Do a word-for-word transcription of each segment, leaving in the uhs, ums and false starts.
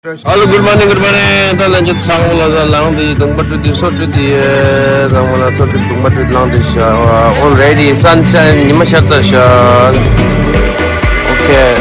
Hello, good morning, good morning. ད་ལན་ཅིག་ཚང་མ་ལ་ལངས་ཏེ་གདོང་པ་བཀྲུས་ཏེ་སོ་བཀྲུས་ཏེ་ཚང་མ་ལ་སོ་བཀྲུས་གདོང་པ་བཀྲུས་ལངས་ཏེ་ཤག Already sunshine ཉི་མ་ཤར་ཚར་ཤག Okay.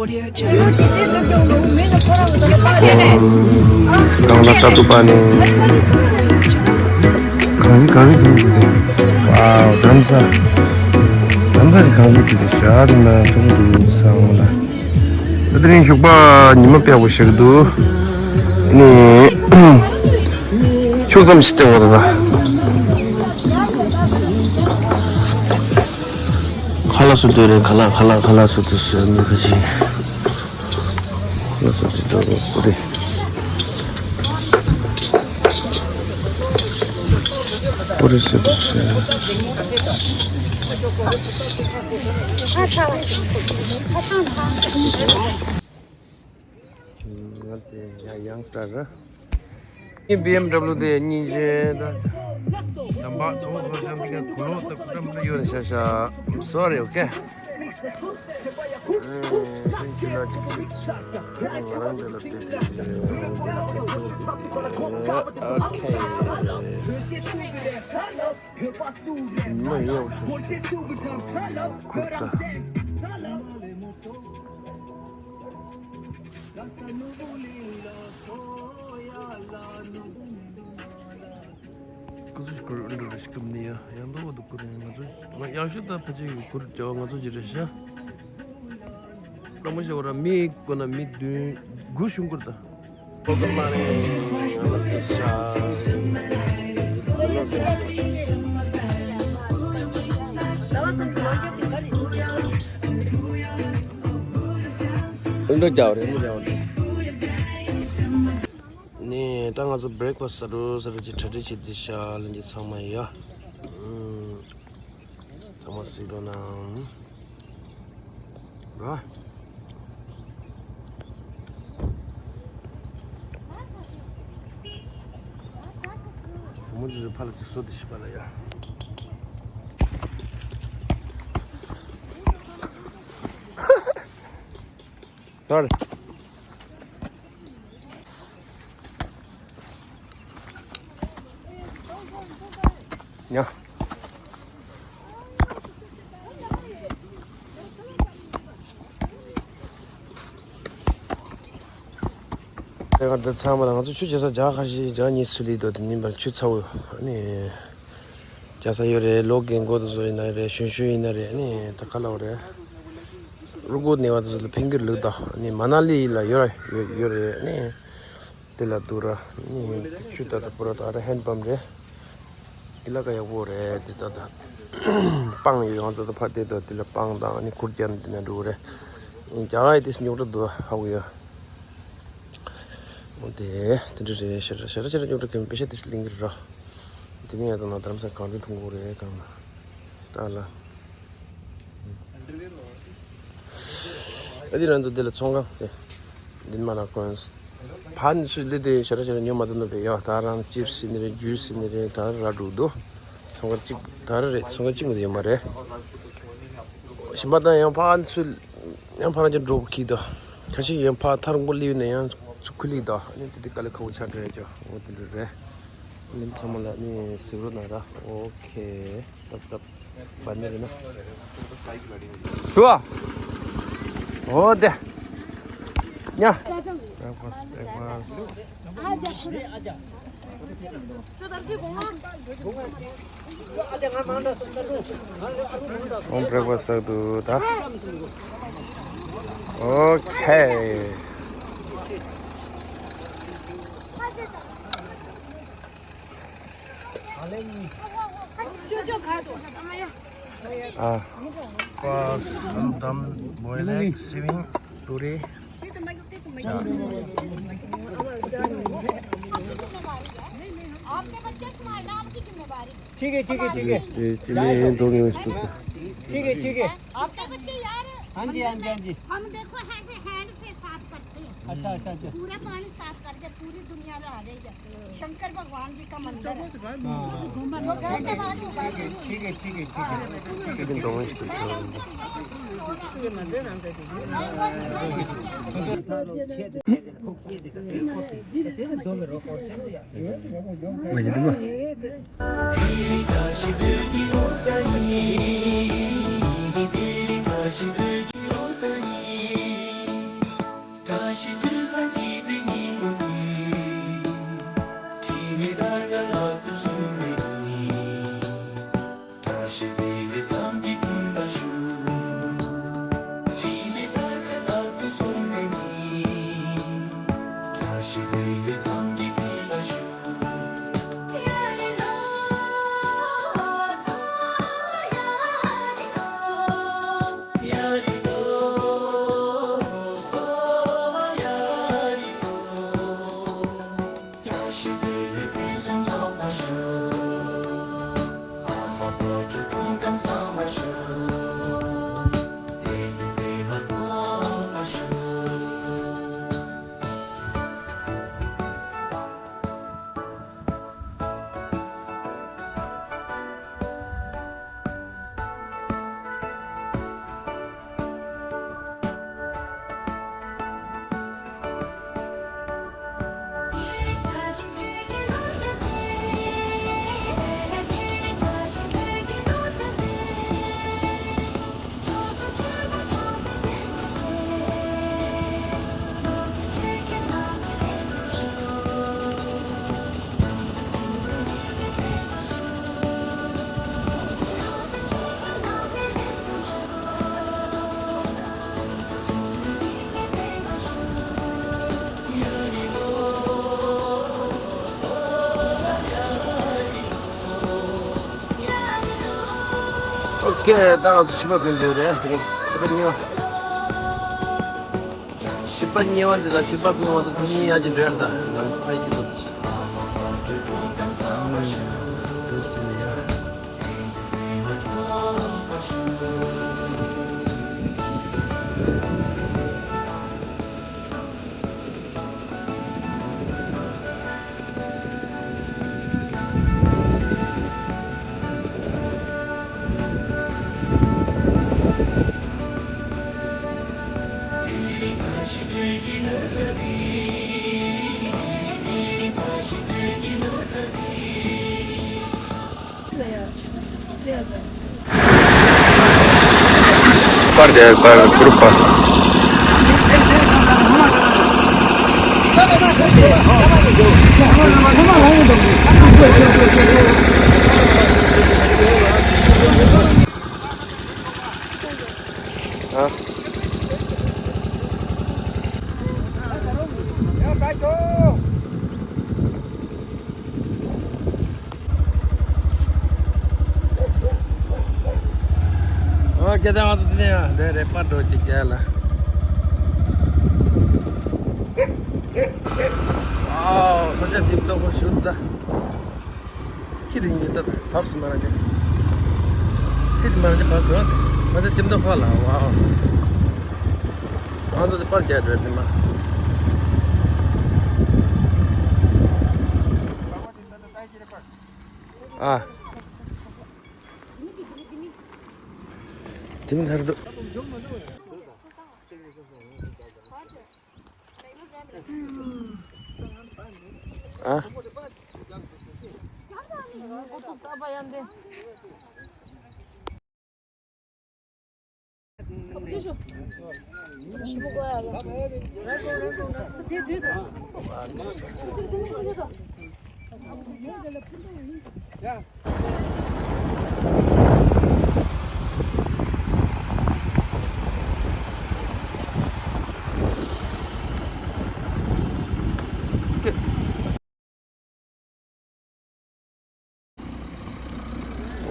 Audio Jungle. གང་ལ་ས་ཏུ་པ་ནི། གང་རི་གང་རི་གང་རི་དེ། ཝའོ་དམ་ས། དམ་ས་རི་གང་རི་དེ་དེ་ཤ་དེ་ན་ཐུག་འདུག་ས་འོང་ལ། ད་དེ་རིང་ཞོགས་པ་ཉི་མ་དཔེ་ཡག་པོ་ཞིག་འདུག་ནི། ཕྱུགས་ཙམ་ཞིག་སྟེང་བ་ད། ཁ་ལག་སུ་འདོད་རེད། ཁ་ལག་ཁ་ལག་ཁ་ལག་སུ་འདོད་ཟེར་མི་ཁ་ཅིག་ཁ་ལག་སུ་འདོད་འདོད་པོ་རེད། པོ་རེད་ཟེར་པོ་ཟེར། ང་དེ་ཡང་ཡང་སྟར་ར། ངའི་བི་ཨེམ་ཌབ་ལུ་དེ་གཉིས་ཆེ་ད། དམ་པ་ཚོ་ཚོ་ཅང་གི་གུ་ལོ་ད་ཀུ་རམ་ད་ཡོད་རེད་ཤ་ཤ། I'm sorry, okay? ཨེ། ཁྱེད་ཀྱི་ལ་ཅིག་ང་རང་འདི་ལ་བལྟས་ཏེ། Okay. མ་ཡོང་ཤོག་ཁུར་ད། ཁུ་ཚུར་ཁུར་འགྲོ་རེ་ཞིག་གམ་ནི་ཡ་ཡང་ལོ་བ་འདུག་ཁུར་ཡང་ང་ཚོ་ང་ཡང་ཤུ་ད་ཕ་ཅིག་ཁུར་བྱ་བ་ང་ཚོ་ཅི་རེད་ཤ། ལ་མོ་ཞེ་བ་ར་མི་ཀོ་ན་མི་བདུན་དགུ་ཤུང་ཁུར་ད། འདྲ་རྒྱག་རེད་མི་རྒྱག་རེད། ནས་ད་ང་ཚོ་བྷི་རེག་ཕ་སི་ཟ་རུ་ཟ་རུ་ཅིག་གྲ་སྒྲིག་བྱེད་དུས་ཤག་ལ་འདི་ཚང་མ་ཡ། ཚང་མ་གཟིགས་རོགས་གནང་། ར། བུ་མོ་ཚོས་ཕར་ལ་ཅིག་བཟོ་དེ་ཤི་པ་ལ་ཡ། Sorry. ཡ། དེ་ག་འདི་ཚང་མ་ལ་ང་ཚོ་ཆུ་བྱེད་ས་ཇག་ཁ་ཤས་ཇག་གཉིས་ཚུད་ལི་དོ་དེ་ཉིན་པར་ཆུ་ཚ་བོ་ནི་རྒྱག་ས་ཡོད་རེད། ལོ་རྒན་གོག་དེ་ཚོ་ཡིན་ན་རེད། གཞོན་གཞོན་ཡིན་ན་རེད། ནི་ད་ག་ལ་བ་རེད། རུ་གུ་ནེ་བ་དེ་ཚོ་ལ་ཕན་གྱི་ལུགས་དང་ནི་མ་ན་ལི་ལ་ཡོད་ར་ཡོད་ཡོད་རེད། ནི་དེ་ལ་འདུག་ར་ནི་ཆུ་ད་ད་པུ་ར་ད་ར་ཧེན་པམ་རེད། ཀི་ལ་ཀ་ཡག་པོ་རེད་དེ་ད་ད། སྤང་ཡོད་ང་ཚོ་ད་ཕར་བལྟས་དུས་དེ་ལ་སྤང་དང་ནི་ཁུར་རྒྱག་ནི་དེ་ན་འགྲོ་གི་རེད། རྒྱ་གར་ཡི་དེ་སྙོག་དྲ་འདུག་ཧ་གོ་ཡ། འོ་དེ་དེ་འདྲ་རེད། ཤ་ར་ཤ་ར་ཤ་ར་སྙོག་དྲ་གན་པེ་ཤ་དེ་སི་ལིང་གི་ར། དེ་ནས་ཡ་དང་ན་དྷ་རམ་ས་གང་དུ་མཐོང་གི་རེད་གང་ན། ད་ལ། ཨ་དེ་རང་ཚོ་འདི་ལ་ཚོང་ཁང་དེ། འདི་མ་ན་ཀོན། ཕན་སུ་ལི་དེ་ཤ་ར་ཤ་ར་ཉོ་མ་ཐུབ་ན་བས་ཡ་ད་རང་ཅིབ་སི་ནི་རེད། ཇུས་སི་ནི་རེད། ད་ར་འགྲོ་འདུག་ཚོང་ཁང་གཅིག་ད་ར་རེད། ཚོང་ཁང་གཅིག་མ་དེ་ཡོད་མ་རེད། ཞིམ་པ་དང་ཡང་ཕན་སུ། ཡང་ཕན་རང་ཅན་འགྲོ་གི་དོ། ཁ་ཤས་ཡང་ཕ་ཐར་མགོ་ལི་ཡོད་ན་ཡང་ཚུ་ཁུ་ལི་དོ། ཨ་ནི་དེ་དེ་དཀའ་ལས་ཁག་པོ་ཆགས་འགྲོ་ཡ་ཅོ། འོ་དེ་འདྲ་རེད། ཨ་ནི་ཚང་མ་ལ་ནི་གཟིགས་རོགས་གནང་ར། ཨོ་ཁེ། ཏབ་ཏབ། བར་ནི་རེད་ན། ཤུ་བ། ཨོ་དེ། ཉ། Breakfast, breakfast. ཨོ་བྷི་རེག་ཕ་སི་ཟ་འདུག་ད། ཨོ་ཁེ། ཨ། First, some boiled egg, sieving, turi. आपके बच्चे संभालना आपकी जिम्मेवारी है। ठीक है, ठीक है, ठीक है। ये चलिए, ये दो मिनट रुको। ठीक है, ठीक है। आपके बच्चे यार, हाँ जी, हाँ जी, हाँ जी। हम देखो ऐसे हैंड से साफ करते हैं। अच्छा, अच्छा, अच्छा। पूरा पानी साफ करके पूरी दुनिया में आ रही है। शंकर भगवान जी का मंदिर है। हाँ। जो घर के बाहर होगा, ठीक है, ठीक है, ठीक है। हाँ। ठीक है, दो मिनट। ཨོ་ཁེ། ད་ང་ཚོ་ཕྱི་པ་ཕུལ་འདོད་རེད། ཕྱི་པ་གཉིས་པ། ཕྱི་པ་གཉིས་པ་འདི་དང་ཕྱི་པ་གཉིས་པ་དང་དེ་གཉིས་ཡར་གྱི་འགྲོ་ཡ་ད་ང་ཕ་གི་ཚོ། པར་རྒྱག་པར་གུ་རུབ་པ། ཨ། ཨོ་ཁེ། ད་ང་ཚོ་དེ་ནས་ཡང་འདྲ་རེད་པ། འགྲོ་ཅིག་རྒྱ་ལ། ཨའོ། ས་ཆ་ཐིབ་ཏོག་ཤུར་ད། ཁྱི་དེ་གཉིས་ད་བབས་སུ་མ་ར་ཅིག་ཁྱི་དེ་མ་ར་ཅིག་བབས་སོང་། ང་ཚོ་ཐིབ་ཏོག་ཁ་ལ། ཝའོ། ང་ཚོ་དེ་པར་རྒྱག་འགྲོ་དེ་མ། ཨ། དེ་མི་ཐར་འདུག་ཨ།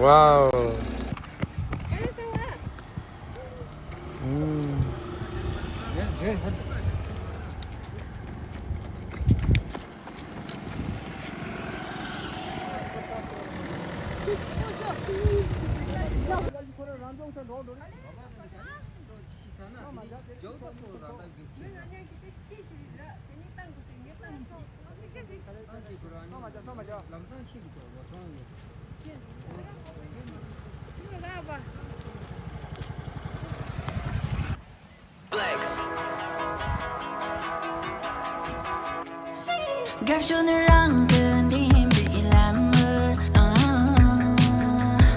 Wow. Mm. རྒྱབ་ཤོག་ནི་རང་གི་འདི་འདི་ལམ།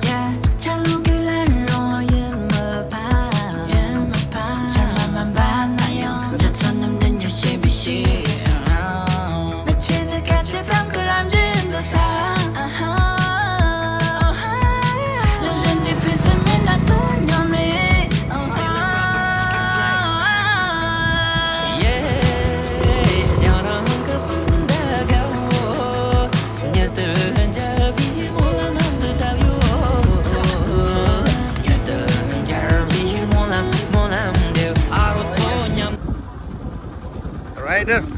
Yeah. ཆར་རླུང་གི་ལན་རོ་ཡིན་མི་ཕམ། ཡིན་མི་ཕམ། ཆར་མ་མ་འབབ་ན་ཡང་འཇའ་ཚོན་རྣམས་འདི་འཇོ་ཤེས་པའི་ཤེས། མི་ཚེ་འདི་སྐད་ཅིག་ཙམ་གྱི་ལམ་རིམ་འགྲོ་ས། ལམ་བཞི་འདི་ཕུན་སུམ་མེད་ན་དོན་སྙིང་མེད། Riders.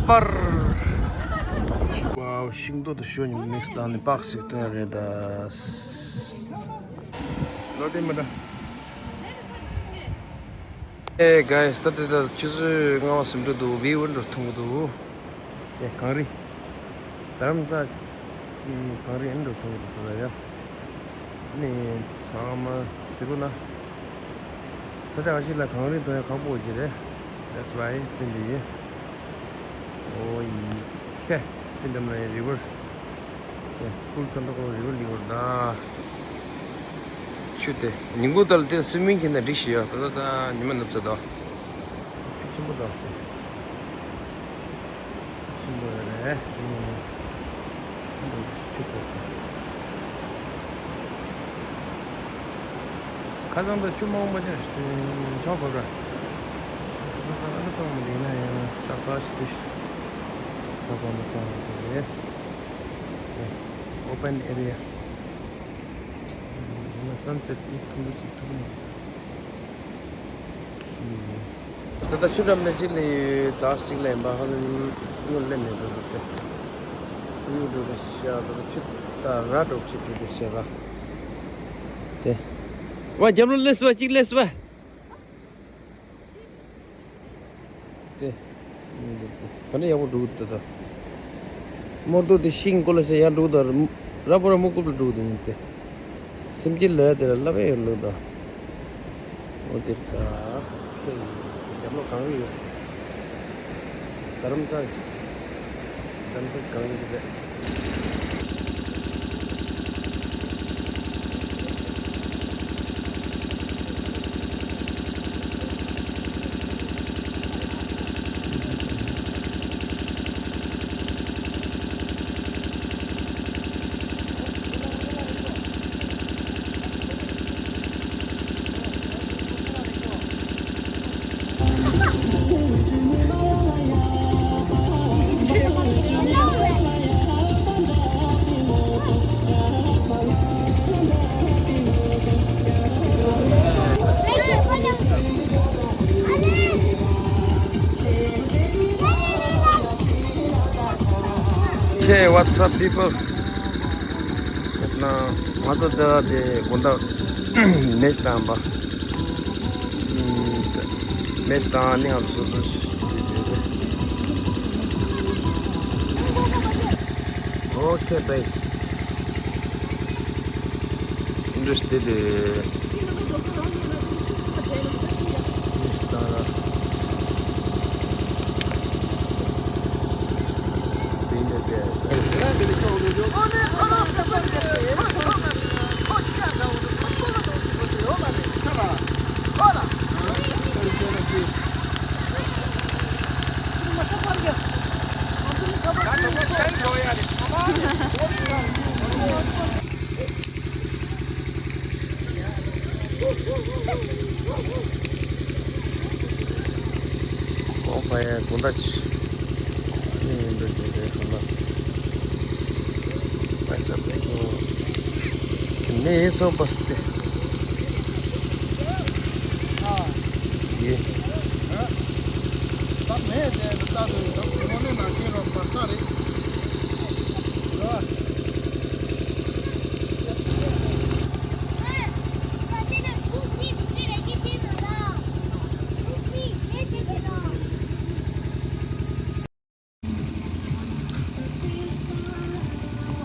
པར། Wow, ཤིང་ཏོག་དང་ཞོ་ཉུང་མིག་སི་བཏང་ནས་པགས་ཤིག་བཏོན་ཡ་རེད་ད། ལོ་དེ་མི་འདྲ། Hey guys, ད་ལྟ་ད་ཆུ་ཚོད་ལྔ་པ་ཟིན་འགྲོ་འདུག་བིའུ་འདྲ་མཐོང་གི་འདུག་དེ་གངས་རི། རྡ་རམ་ས་གི་གངས་རི་འདྲ་མཐོང་གི་འདུག་ད་ཡ། ནི་ཚང་མ་ཟེར་གོ་ན། ས་ཆ་ཁ་ཤས་ལ་གངས་རི་མཐོང་ཡ་ཁག་པོ་ཅིག་རེད། That's why ཐེངས་འདི་ཡིན། ཨོ་ཡི་ཁེ། དེ་འདྲ་མ་ཡིན་རི་ཝར། དེ་ཕུལ་ཚོན་མདོག་ཁ་པོ་རི་ཝར་ལི་ཝར་ད། ཆུ་དེ་ཉིན་གུང་ལྟར་དེ་སུའི་མིང་གི་ནས་འགྲིག་ཤི་ཡོད་ད་ད་ད་ཉི་མ་ནུབ་ཚོད་དོ། ཆུ་ཆེན་པོ་དང་ཆེན་པོ་རེད། ཆུ་དེ། ཁ་སང་ད་ཆུ་མང་པོ་ཅིག་ཆོག་གོ་ར། ཁ་སང་ཨ་ནི་གཏོང་མི་འདུག་ན་ཡང་ཏག་ཏག་ཞིག་ཏུ་ཞིག་ཐོག་པ་མི་སང་རེད། Open area. Sunset is ཐུང་ཐུང་ཞིག་ཐུག་ནས། ད་ལྟ་ཆུ་འགྲམ་ནས་ཅི་ལས་ཡོད་ད་ཅིག་ལས་འབའ་ཧ་ལམ་སྔོན་ལས་མེད་འགྲོ་འདུག་སྟེ། སྔོན་འགྲོ་རེ་ཤ་འགྲོ་ཆུ་ད་ར་འགྲོ་ཆུ་དེ་དེ་ཤ་ར། དེ། ཝ་རྒྱབ་ལོ་ལས་སུ་བ་ཅིག་ལས་སུ་བ། དེ། ག་འདྲ་ཡག་པོ་འགྲོ་གི་འདུག་ད། མོར་དུ་དེ་ཤིང་ཀོ་ལ་ཤ་ཡར་འགྲོ་གི་འདུག་ར་པོ་ར་མུ་ཀུབ་ལ་འགྲོ་གི་འདུག་ཉིན་དེ། སེམས་ཅན་ལ་དེ་ལ་བསླབ་ཡ་ཡོད་ལོས་དང་། འོ་དེ་ད་ཁེ་ཡིན། རྒྱབ་ལོགས་གངས་རི་ཡོད། རྡ་རམ་ས་ཅིག་རྡ་རམ་ས་ཅིག་གངས་རི་རེད། Okay, what's up, people? ང་ཚོ་འདི་དེ་དགོང་དག་མེ་ཤི་བཏང་པ། མེ་ཤི་བཏང་ནི་ང་ཚོ་སོ་སོ། Okay, bye. Interested. ཨོ་ཕ་ཡ་དགོང་དག་ཅི། ནི་ཡིན་འདུག་ཅེས་རེད་ཧ་མ། ཨ་ས་པེ་གོ། ནི་ཡིན་ཚོ་པ་སི་ཏེ། ཡེ། ད་མེད་དེ་ད་དུ་ད་